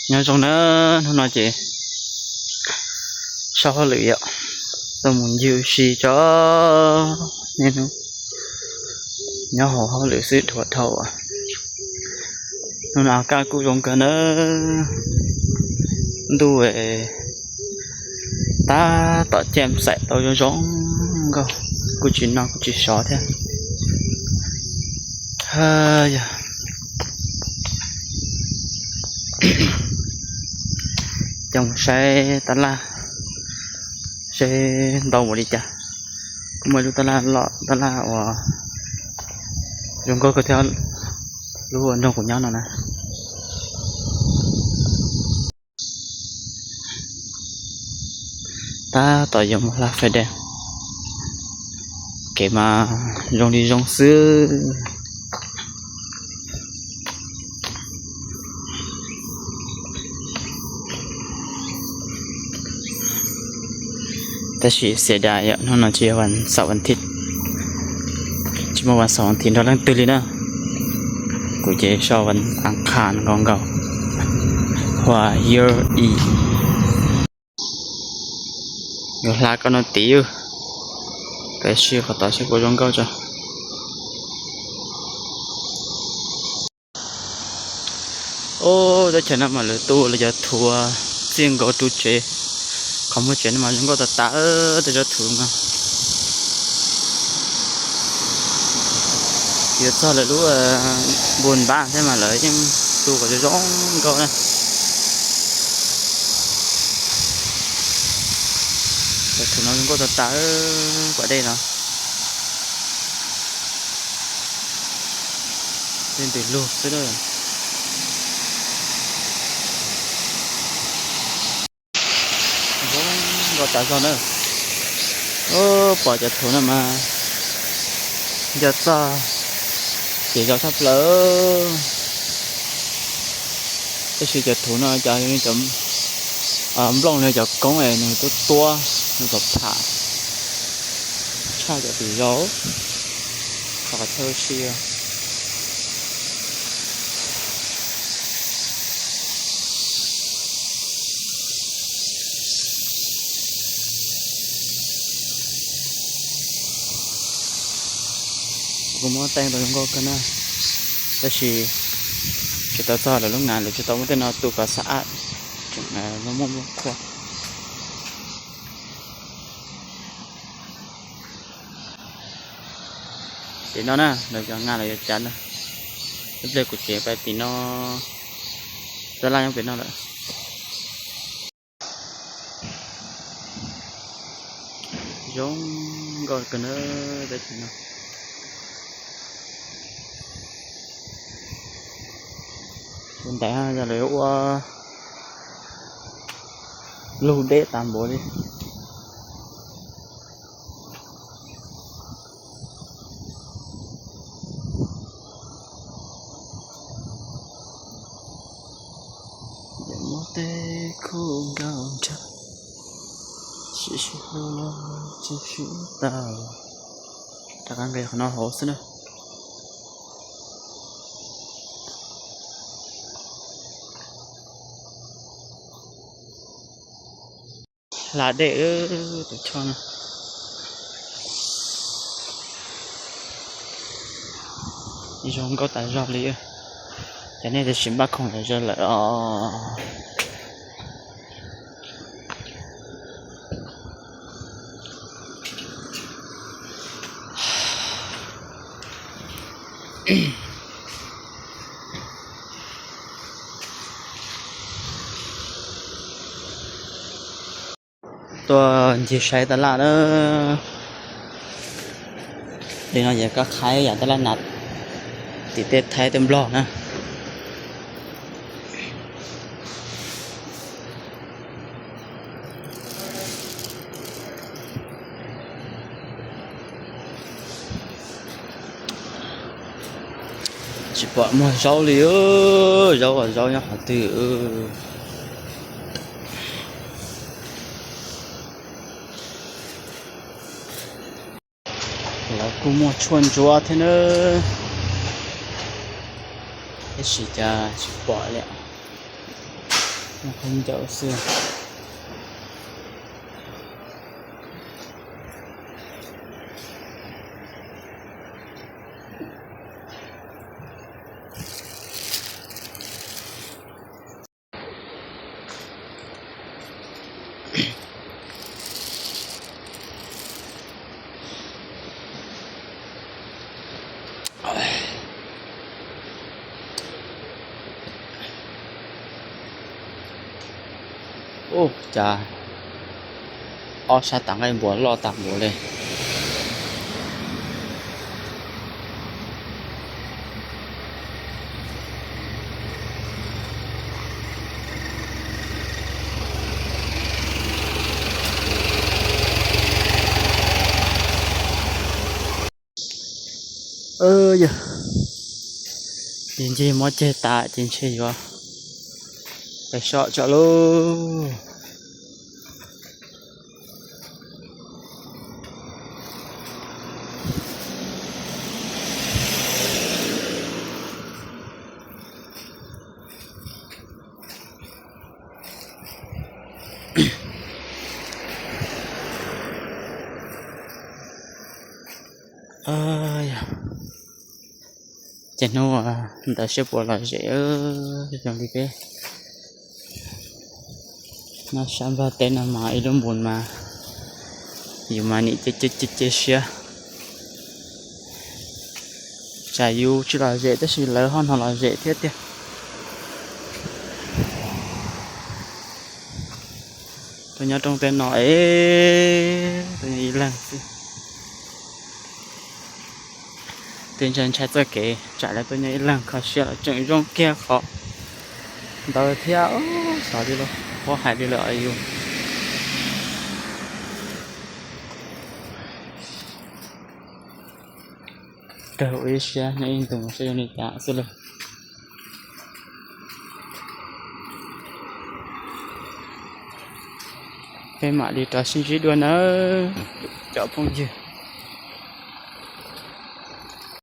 Nyob zoo na, hnub no ces sau hauj lwm yom, tuaj mus ncig ua si tso niaj hnub, nyob hauv hauj lwm xwb dhuav dhau. Hnub no kaj kuj zoo kawg nawb, ntuj tab tom ciaj xaim tau zoo zoo nkauj, kuj tsis no kuj tsis sov thiab. Yog coj mus saib tab laj, saib ntau npaum li cas. Kuj muaj ib lub tab laj loj, tab laj uas zoo nkauj kawg thiab, lub uas nroog kuv nyob no na. Tab tom yuav mus hla fais dais, kev mas zoo li zoo xwb. Tab sis xiam das yom, hnub no tsis yog vas xaum vas thiv, tsis muaj vas xaum vas thiv nrog leej twg li na. Kuv ces sau vas as qhas nkaus nkaus, hua yur i. Yuav hla koj no tid, koj sim qhov tod seb puas zoo nkauj tso. Ub, teb chaws no mas lawv tu lawv cov thuv txiaj nkaus tu tsev, qhov muag tsev no mas zoo nkauj tas tas tej tsob thuv no. Yuav txog lawv lub npus npab thiab mas lawv yeej tu kom zoo zoo nkauj na. Cov thuv no zoo nkauj tas tas, pas dej no. Tej ntws lug xwb na. Zoo nkauj tas zog na. Pom cov thuv no mas nco txog ces zoo tshaj plaws. Tab sis cov thuv no cov nplooj li cov koob es nws tuab tuab, nws pom pham tshaj cov tim zaus, qhov chaw si. Kuv muab teeb tau zoo nkauj kawg na, tab sis tsis tau txog lawv lub ngam, lawv tsis tau muab tej no tu kom xab ab, tseem muaj muaj qhua. Tim no na, lawv cov ngam lawv yuav cav na. Ib pliag kuv tsev pais tim no, tab laj nyob pem no lawm. Zoo nkauj kawg na, teb chaws no. Tus ntawd yog lawv ua lug deb tas npaum li. Muab tej khub nkauj nraug sib sib hlub los tsis sib tau. Rov qab nqis qhov no hauv xwb na. Hla dej tus choj no. Zoo nkauj tas zog li. Ces nej twb sim npaj khoom lawm zog lawm os. Tuaj ncig saib tab laj na. Li no ces koj qhaib yam tab laj nas tim tej Thaib tej Nplog na. Tsis pom muag zaub li, zaub zaub nyob qhov twg. Lawv kuj muaj tshuaj ntsuab thiab nawb, tab sis cas tsis pom li. Khaub ncaws xwb. Ub, cas ob sab tav nqaij npua loj tag npaum li. Yog, ces ncig muab ceg tas ces ntshe yuav pais soj tso lauj. Ces hnub ntawd seb puas lom zem zoo li peb nyob sab Nplog teb no mas ib lub npus mas yus mas nim cia cia siab. Tsam yus tsis lom zem tab sis lawv ho hnov lom zem thiab tiag. Tuaj nyob rooj teb no es tuaj nyob ib leeg xwb. Twb ntshai ntshai txoj kev tsam lawv tuaj nyob ib leeg kho siab los tseem zoo kiag qhov ntawd thiab. Xav li lawm, pab hais li lawm yus. Raug ua ib siab nyob ib ntus saib zoo li cas xwb lauj. Peb mam li rov sib ntsib dua nawb cov phooj ywg.